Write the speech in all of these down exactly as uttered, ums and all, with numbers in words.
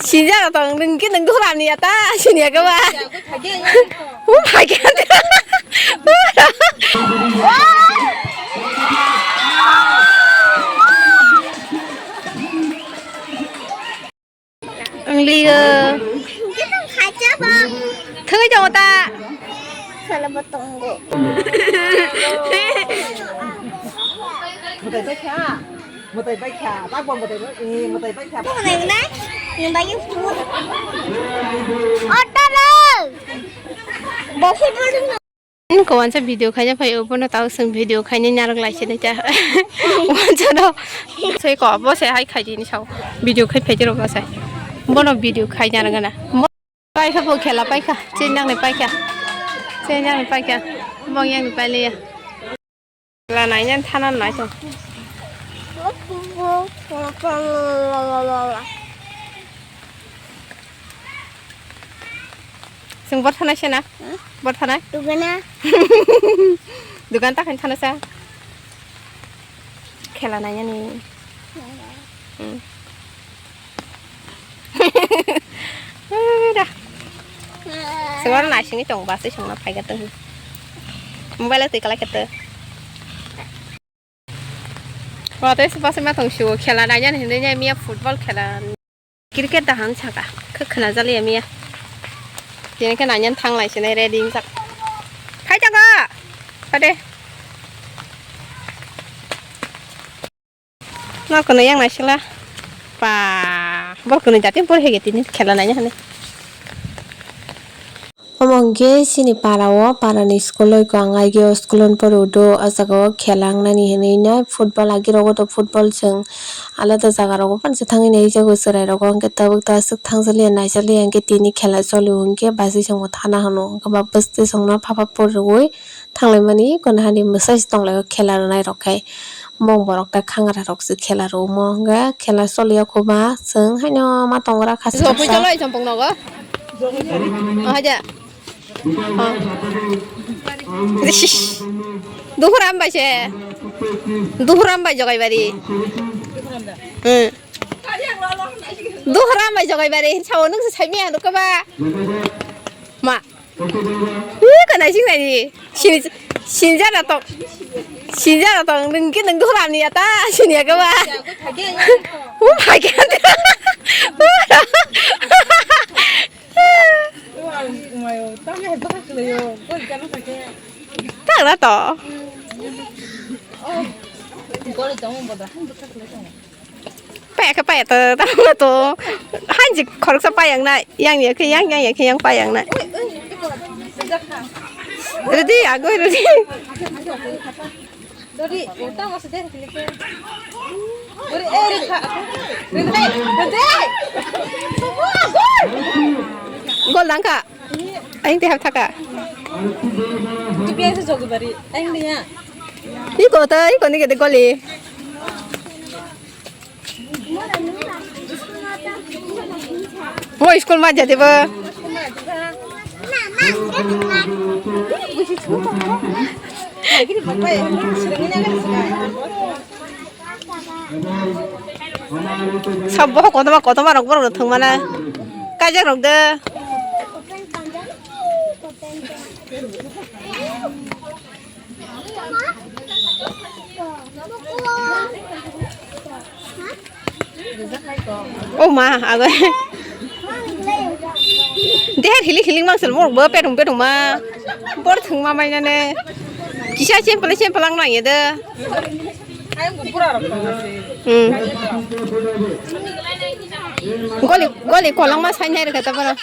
Sinjak tong nung ki nung duhram ni ata sini ya kaba. Hum hai kya. Ang liga. Thangwi tongo ta. Sala bo tongo. Mwtai bai kha. Mwtai bai kha. Tak bo mwtai bai. Eh, mwtai bai kha. Bo mwtai bai. Ni bai yu. Otta lo. Bo football. Ko wansa video khaina phai, obono tao song video khaina narok lai sini ta. Wansa no. Soi ko bo se hai khai dini sao. Video khai phai jero bo se. Bono video khai narok na. Paikha bo khela paikha, chenjak ni paikha, chenjak ni paikha, bong yang ni pailiya. La nai nyan thana nai to. Sing bor thanai sena? Hmm? Bor thanai? Dugana. Dugan ta khan thana sa. Khela nai nani. Hmm. Da. Sengwara naisingni tong basi songna phaiga tong. Mobile twi kalai kete. Wa tei se basi ma tong siwo khela nai nani hinwi nai miya football khela. Cricket da han saka. Khe khna jali miya. Tini khe nai nani thang lai sinai ready jak. Phai jago. Phade. No kono yang naisila. Pa, bor kono jati bor hege tini khela naina hane. Omo hwnkhe chini para o, para ni school o ko ang aigeo school o poro do, o jaga o khela wngnani hinwi nai football agi rogo to football chwng alada jaga rogo pansa thangwi nai jago chwrai rogo hwnkhe tabuk ta aswk thang jaliya nai jaliya hwnkhe tini khela choli o hwnkhe basi chwng bo thana hwno hwnkhe ba bwswtwi chwng no phapha poriwi. Thanglaimani kono hani mwsai se tonglaio khela rwnai rok khai. Mong borok ta khangra rok se khela rwmo hwnkhe khela choliya kho ba chwng haino ma tongra kha. Jopui cholo ai chompong nogo. Haja. Duhuram bai se. Duhuram bai jogai bari. Hmm. Duhuram bai jogai bari sao nung se sai miya nukaba. Ma. Ih, kana sing nani? Sini, sinjara tong. Sinjara tong. Nung ki nung duhram ni ata. Sini ya kaba. Oh my God. Tang na to. Paya khe paya to, tamo to. Hanjik khoroksa payang na, yang ya khe yang, yang ya khe yang payang na. Rwdi, agoi rwdi. Gol dangka. Aing tei hap thaka. Iko to, iko ni gede goli. Mo school ma jate ba. Sabo kotorma kotorma rok borok rok thwngmana. Kaijak rok de. O ma, ago. Deher hilik hilik mang sel mor bo petung petung ma. Bor thung ma mai nane. Kisa simple simple ang nang yede. Hmm. Goli, goli kolong ma sai nai rwkha ta bono.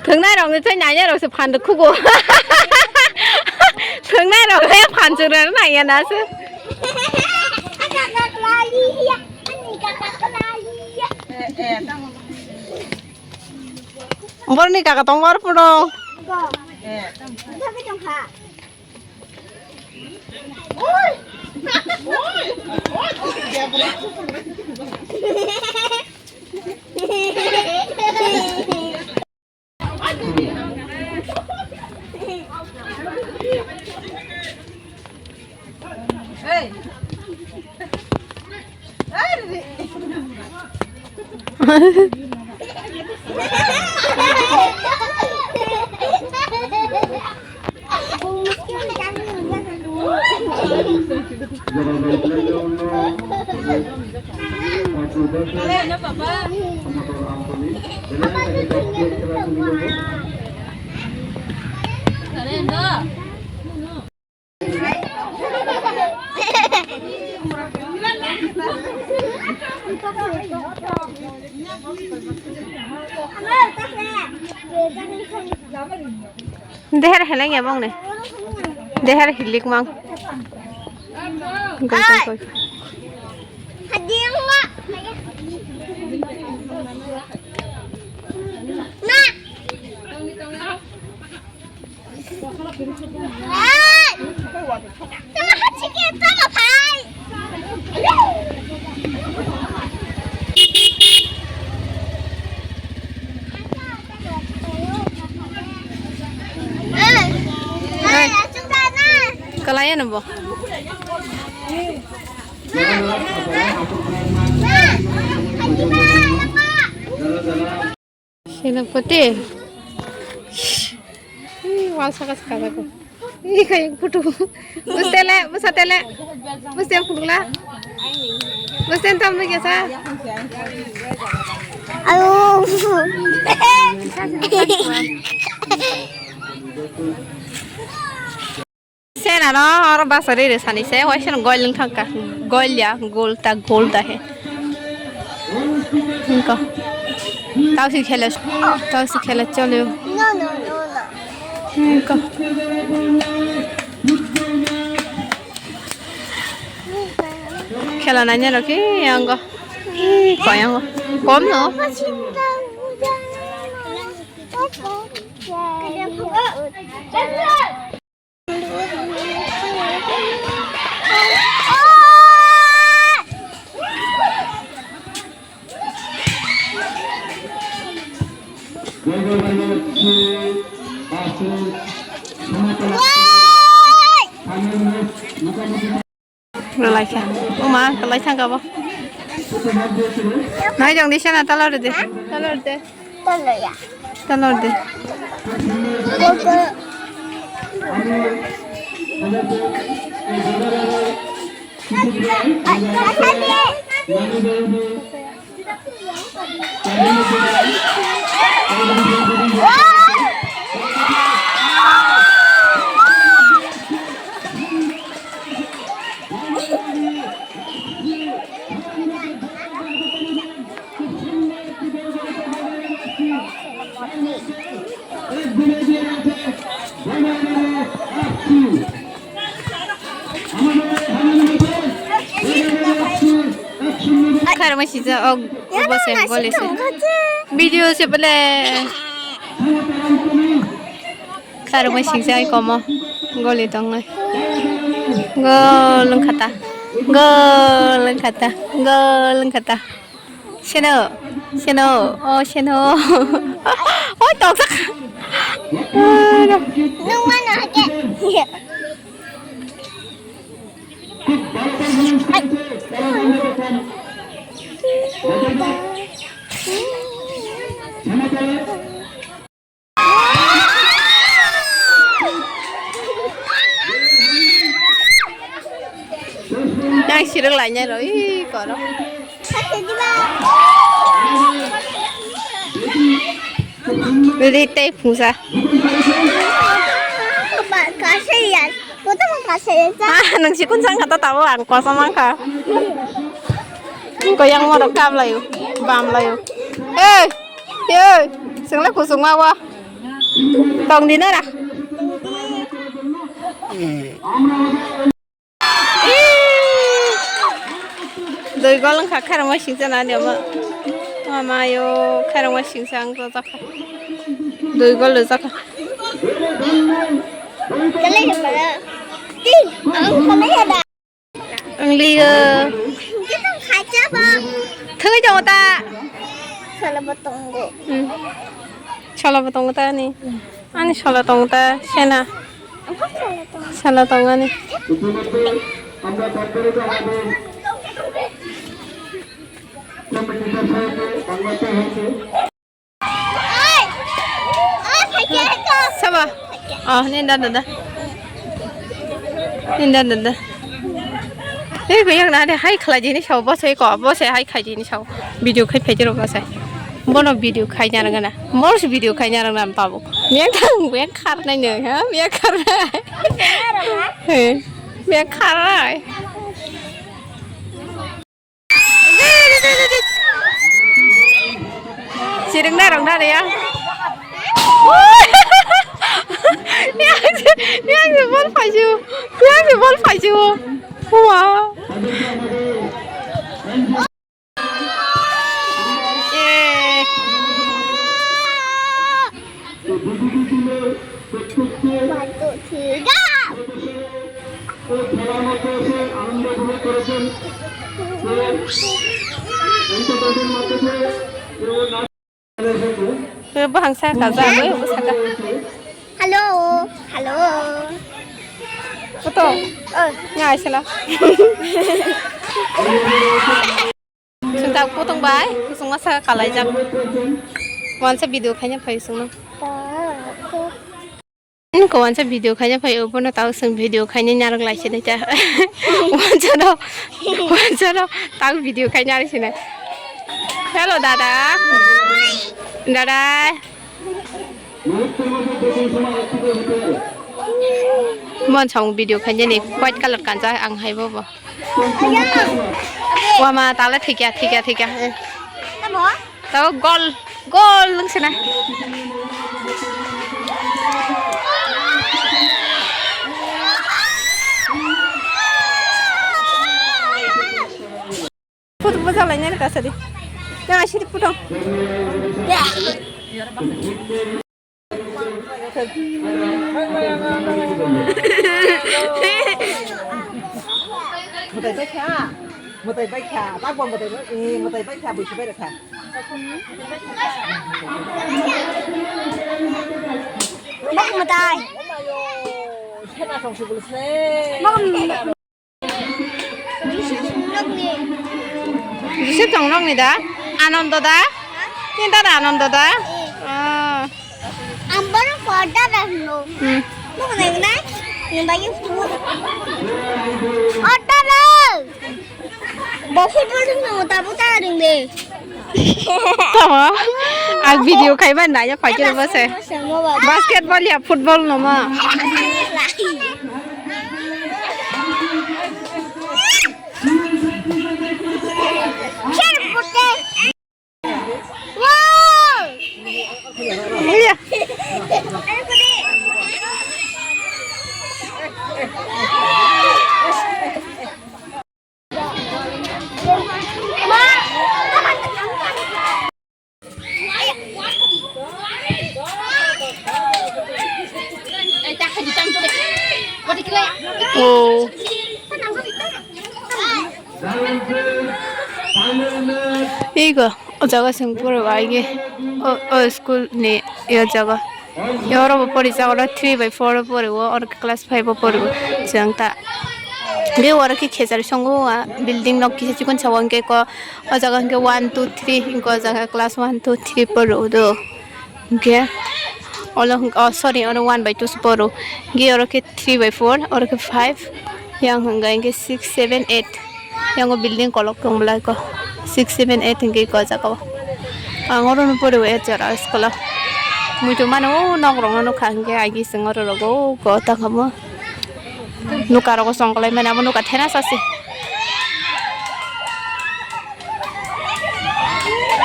Thwngnai rok ni thai nainai rok se phan rwkhugo. Thwngnai rok le phan chwrwng nai ya na se. Boroni kaka tong war phuno. Deher heleng ya bong ne. Deher hilik mang. Goi, goi, goi. Kalaya nabo. Sila kote. Ih, wal saka saka ko. Ih, kayak putu. Bustele, busatele. Bustem putula. Bustem tam lagi sa. Aduh. Sena no oro basa riri sani se waisa no goil wng thangka, goil ya, gol ta, gol ta he. Niko. Tausi khela, tausi khela chole. No, no, no, no. Niko. Khela nanya roki yango. Ko yango. Kom no. Rwlaikha. Uma, kwlai thangkha bo. Naijong di sana, talor de. Talor de. Talor de. Kharma sijak, oh, obo se, gole se. Video se bole. Kharma sijak komo, gole tongnai. Gol wngkha ta. Gol wngkha ta. Gol wngkha ta. Seno, seno, oh, seno. Oh, toksak. Nung mano hake. Nang sirwk lainai rw, ih, koro. Rwdi tei phungsa. Ah, nang sikun sang kata tabo ang kosom ang kha. Ko yang mo rok kap layu, bam layu. Eh! Yo, sengla kusung ma wa. Tong di nara. Doi gol wngkha khairok ma singsa nani omo. Mama yo khairok ma singsa ang to jakha. Doi gol jakha. Ang liyo. Thwi tongo ta. Sala bo tongo. Hmm. Sala bo tongo ta ani. Ani sala tongo ta sena. Apa sala tongo? Sala tongo ani. Saba. Oh, ninda dada. Ninda dada. Ei, kaya na de hai khlai jini sao, bo se ko, bo se hai khai jini sao. Video khai phai jero bo se. Bono video khai nya rang na. Mors video khai nya rang na babu. Mia thang, mia khar nai ne, ha? Mia khar nai. He. Mia khar nai. Sirikna rok na ya. Yang se bol phaiju. Yang se bol phaiju. Wow. Eh. Bahang sa kaza, oi, oi, saka. Hello, hello. Foto. Oh, ngai sila. Chwng tak putong bai, kusung masa kalaijak. Wansa video khaina phai sungno. Ko wansa video khaina phai, obono tao sung video khaina narok lai sini ta. Wansa no, wansa no tao video khaina ari sini. Hello dada. Dada. Mon song video khaina ni white color kansa ang hai bobo. Wama tala thikya, thikya, thikya. Eh. Tamo? Tamo gol, gol nung sina. Photo bo jalai nai ka sadi. Nang asiri photo. Mwtai bai kha, mwtai bai kha, tak bo mwtai bai, eh, mwtai bai kha, buisi bai rw kha. Bak mwtai. Sena song sugul se. Bak mwtai. Josep tong nokni da? Anando da? Ni dada Anando da? Eh. Ah. Ang bono ko dada hino. Hmm. Mo ko nai nai. Ni bagi fu. O dada. Bo football ring no ta bu ta ring de. Tamo. Ang video khai ba nai ya phai khe ba se. Basketball ya football no ma. Oh. Igo, o jaga sing pura bai ge. O, o school ni, o jaga. Yoro bo pori jaga ro three by four pori o, or class five o pori o. Jang ta. Ge oro khe khejari songo wa, building nok kisa chikon sawo hwnkhe ko, o jaga hwnkhe one, two, three, hwnkhe o jaga class one, two, three pori o do. Hwnkhe, olo hwnkhe, oh, sorry, oro one by two se poro. Hwnkhe oro khe three by four, oro khe five, yang hwnkha hwnkhe six, seven, eight. Yang o building kolok tong belai ko. Six, seven, eight hwnkhe ko jaga o. Ang oro no pori o eight jora school o. Muitu mano o nok rok no nukha hwnkhe agi sing oro rogo ko tangkha mo. Nuka rogo song kolai mani abo nuka thena sasi.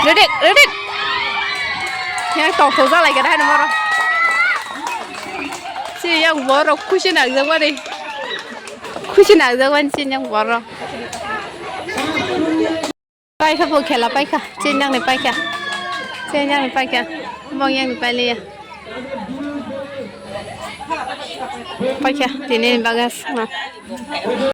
Ready, ready. Yang tong tong jalai gada hano moro. Si yang borok khusi nang jak mani. Khusi nang jak mani si yang borok. Paikha bo khela paikha, chenjak ni paikha, chenjak ni paikha, bong yang ni pailiya. Paikha, tini ni bagas.